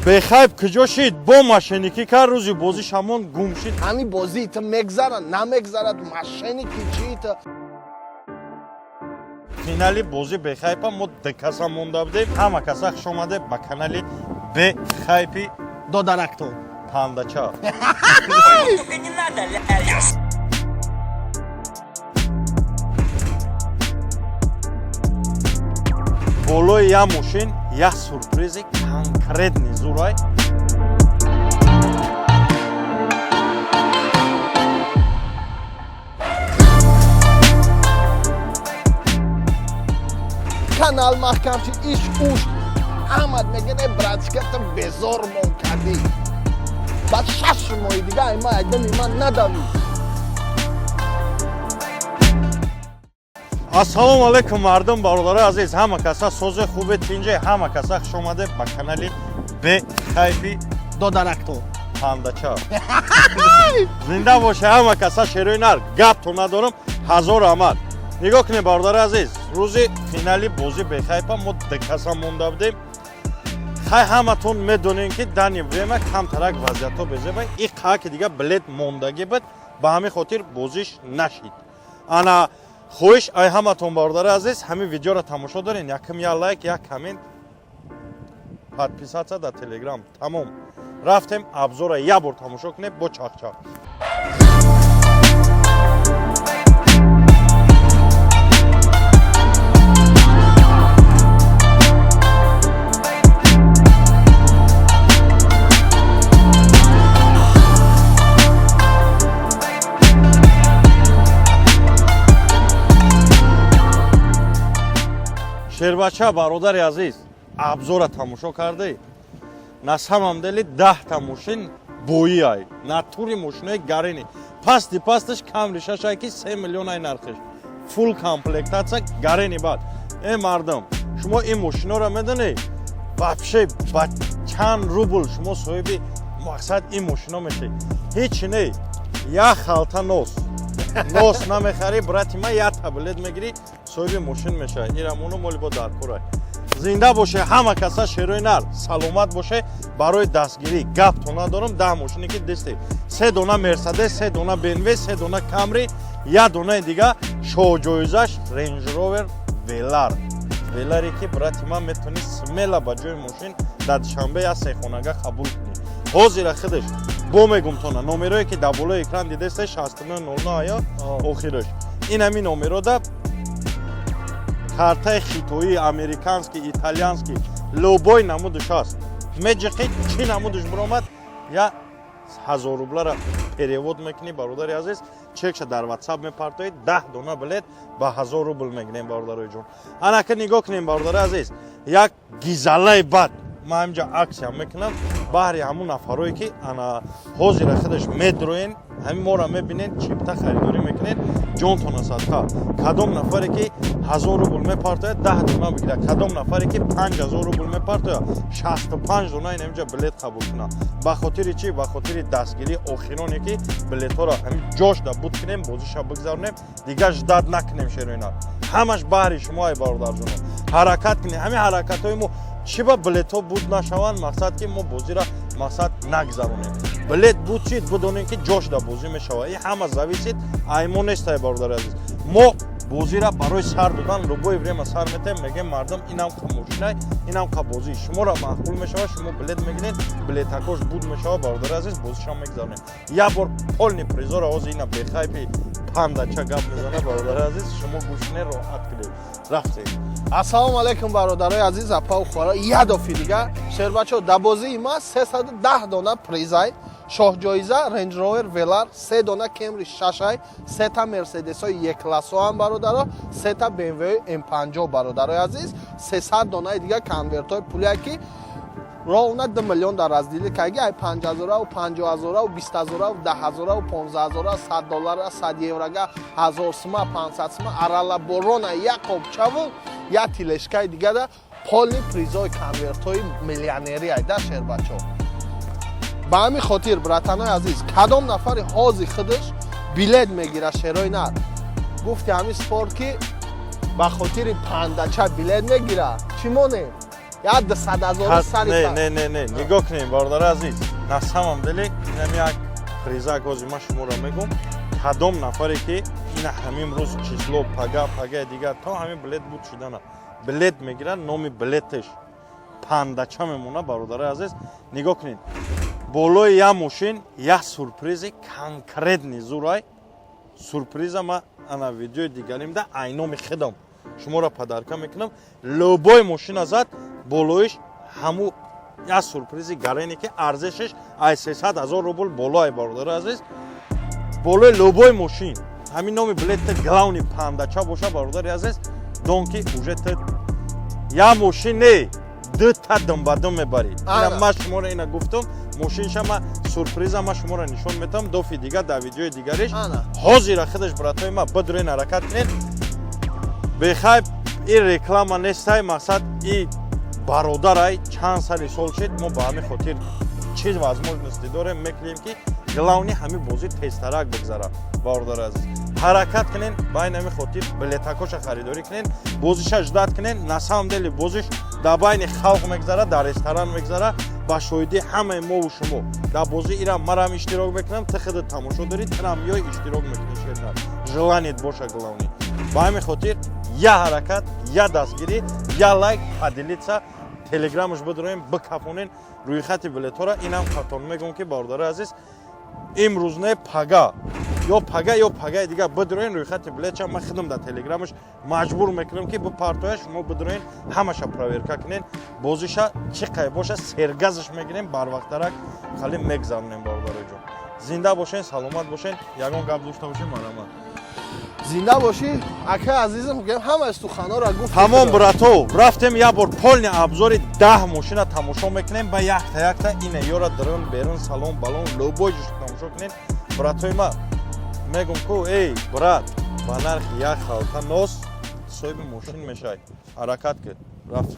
Бехайб куҷо шид? Бо мошенникӣ кард, рӯзи бозӣ шамон гум шид. Ҳамин бозии ту мегзарад, намегзарад, мошенники чии ту. Финали бозӣ бехайпа мо дукаса монда будем. Ҳама каса хуш омадед ба канали Бехайпи Додарактон. Пандача. Только не надо, ля-ля. Болои як мошин як сюрпризи конкретный зурай. Канал маҳкам шид, иш уш. Ҳамат мегӯяд, э братишка, ту безор мон кардӣ. Баъд 6 моҳи дига ай ма айдами ман надавӣ. Ассалому алайкум, мардум, бародарои азиз, ҳама каса сози хубе, тинҷе, ҳама каса хуш омадед ба канали Бехайпи Додарактон. Пандача. Зинда боше ҳама каса, шерои нар, гапто надорам, ҳазор раҳмат. Нигоҳ кунед, бародари азиз, рӯзи финали бозӣ бехайпа мо дукаса монда будем. Хай, ҳаматон медонем, ки данный время камтарак вазъиятҳо безеба, и қааки дига билет мондагӣ буд, ба ҳамин хотир бозиш нашид. Ана хоҳиш ай ҳаматон, бародари азиз, ҳамин видеоро тамошо дорен, якм як лайк, як коммент, подписаться дар Телеграм. Тамом, рафтем, обзора як бор тамошо кунед бо чахчах. Шербача, бародари азиз, обзора тамошо кардӣ? На самом деле 10та мошин бои ай, натури мошинои гарини, пасти пасташ Камри шашай, ки 3 миллион ай нархиш, фулл комплектация, гарини. Бад э мардум, шумо ин мошиноро медонӣ, вообще ба чанд рубл шумо соҳиби мақсад ин мошино мешӣ? Ҳеч не, як халта нос намехарӣ, брати ман, як таблет мегирӣ, соҳиби мошин мешавӣ. Ирамону моли бо даркорай. Зинда боше ҳама каса, шерои нар, саломат боше. Барои дастгирӣ гапто надорам. 10 мошине ки дисте: се дона Мерседес, се дона БМВ, се дона Камри, як донаи дига шоҳҷоизаш Рейндж Ровер Велар. Веларе ки, брати ман, метавонӣ смело ба ҷои мошин дар Душанбе як сехонага қабул кунӣ. Ҳозира худаш бо мегумтона номерое ки дар болои экран дидесте, 6909 ая охираш, ин ҳамин номерода картаи хитоӣ, американский, итальянский, любой намудаш ҳаст. Меҷиқи, чӣ намудаш биромад, я ҳазор рублара перевод мекунӣ, бародари азиз, чекша дар Ватсап мепартоӣ, 10 дона билет ба 1000 рубл мегирем, бародарои ҷон. Анака нигоҳ кунем, бародари азиз, як гизалаи бад ман ҳаминҷа аксия мекунам баҳри ҳамун нафарое ки ана ҳозира худаш медроен, ҳамин моро мебинед, чипта харидорӣ мекунед, ҷонтона садқа. Кадом нафаре ки 1000 рубл мепартояд, 10 дона бигирад, кадом нафаре ки 5000 рубл мепартояд, 65 дона ин ҳаминҷа билет қабул кунад. Ба хотири чӣ? Ба хотири дастгирии охироне ки билетҳоро ҳамин ҷошда буд кунем, бозиша бигзаронем, дигар ждать накунем. Шероина ҳамаш баҳри шумо ай, бародарҷоно, ҳаракат кунем. Ҳамин ҳаракатҳои мо чӣ ба билетҳо буд нашаванд, мақсад ки мо бозиро мақсад нагзаронем. Билет буд чид, бидонем ки ҷошда бозӣ мешавад. И ҳама зависит ай мо нестай, бародари азиз. Мо бозиро барои сар додан любое время сар метаем, мегем мардум, инам қа мошинай, инам қа бозӣ шуморо маъқул мешавад, шумо билет мегиред, билетакош буд мешавад, бародари азиз, бозишам мегзаронем. Як бор полный призора ҳозир ина Бехайпи пандача гап мезана, бародари азиз, шумо гӯш кунед, роҳат кунед. Рафтем. Ассалому алайкум, бародарои азиз, апаву хоҳаро. Як дафи дига, шербачо, дар бозии ма 310 дона призай. Шоҳҷоиза Range Rover Velar, се дона Camry шашай, сета Мерседесҳои Е-классҳоам, бародаро, сета BMW M50, бародарои азиз, 300 донаи дига конвертҳои пулие ки ровно 2 миллион дар раздели каги ай 5000-аву 50 000-аву 20 000-аву 10 000-аву 15 000, 100 доллара, 100 еврага, 1000 сума, 500 сума, арала борона, як қобчаву як тележкаи дигада полный призои конвертҳои миллионерӣ айда, шербачо. Ба ҳамин хотир, братанои азиз, кадом нафари ҳози худаш билет мегирад, шерои нар, гуфти ҳамин спорт ки ба хотири пандача билет мегирад, чӣ монем? Як 200 000 сари. Не, не, не, не, нигоҳ кунем, бародари азиз, на самом деле инам як призак. Ҳозир ман шуморо мегӯм, кадом нафаре ки ина ҳамин рӯз число, пага, пагаи дигар, то ҳамин билет буд шудана билет мегирад, номи билетеш пандача мемонад. Бародари азиз, нигоҳ кунед, болои як мошин як сюрпризи конкретный зурай. Сюрприза ма ана видеои дигаримда айноми худам шуморо подарка мекунам. Любой мошина зад, болоиш ҳаму як сюрпризи гарене, ки арзишаш ай 300 000 рубл болоай. Бародари азиз, болои любой мошин ҳамин номи билета, главный, пандача боша, бародари азиз, дон ки уже ту як мошин не, дута думбадум мебарӣ. Ина ман шуморо ина гуфтам, мошинша ма сюрприза ма шуморо нишон метавам дофи дигар, дар видеои дигариш. Ҳозира худаш, братои ма, бидурен, ҳаракат кунед. Бехайб, ин реклама нестай, мақсад и бародарай, чанд сари сол шид, мо ба ҳамин хотир чиз возможности дорем, мекунем, ки главный ҳамин бозӣ тезтарак бигзара. Бародари азиз, ҳаракат кунен, ба ин ҳамин хотир билетакоша харидорӣ кунен, бозиша ждать кунен. На самом деле бозиш дар байни халқ мегзара, дар ресторан мегзара, ба шоҳидии ҳамаи мову шумо. Дар бозӣ ирам марам иштирок мекунам, ту худат тамошо дорӣ, тирам миёй, иштирок мекунӣ. Шернар, желаниет боша, главный. Ба ҳамин хотир я ҳаракат, я дастгирӣ, я лайк, поделиться, телеграмаш бидроем, бикафонен рӯйхати билетҳоро. Инам хатон мегӯм, ки, бародари азиз, имрӯз не, пага ё пага ё пагаи дигар бидроен, рӯйхати билетча ман худам дар телеграмаш маҷбур мекунам, ки бипартоя. Шумо бидроен, ҳамаша проверка кунен, бозиша чӣ қай боша, сергазаш мегирем, барвақттарак хали мегзаронем. Бародароҷон, зинда бошен, саломат бошен. Ягон гап дошта бошем, марҳамат. Зинда бошӣ, ака азизам, гӯям, ҳамаи суханҳоро гуфт. Тамом, брато, рафтем, як бор полный обзори 10 мошина тамошо мекунем, ба якта якта ина ёра дрон берун, салон балон, любой ҷош тамошо кунем. Братои ма, мегум ку, эй брат, ба нархи як халта нос соҳиби мошин мешай. Ҳаракат кун, рафт.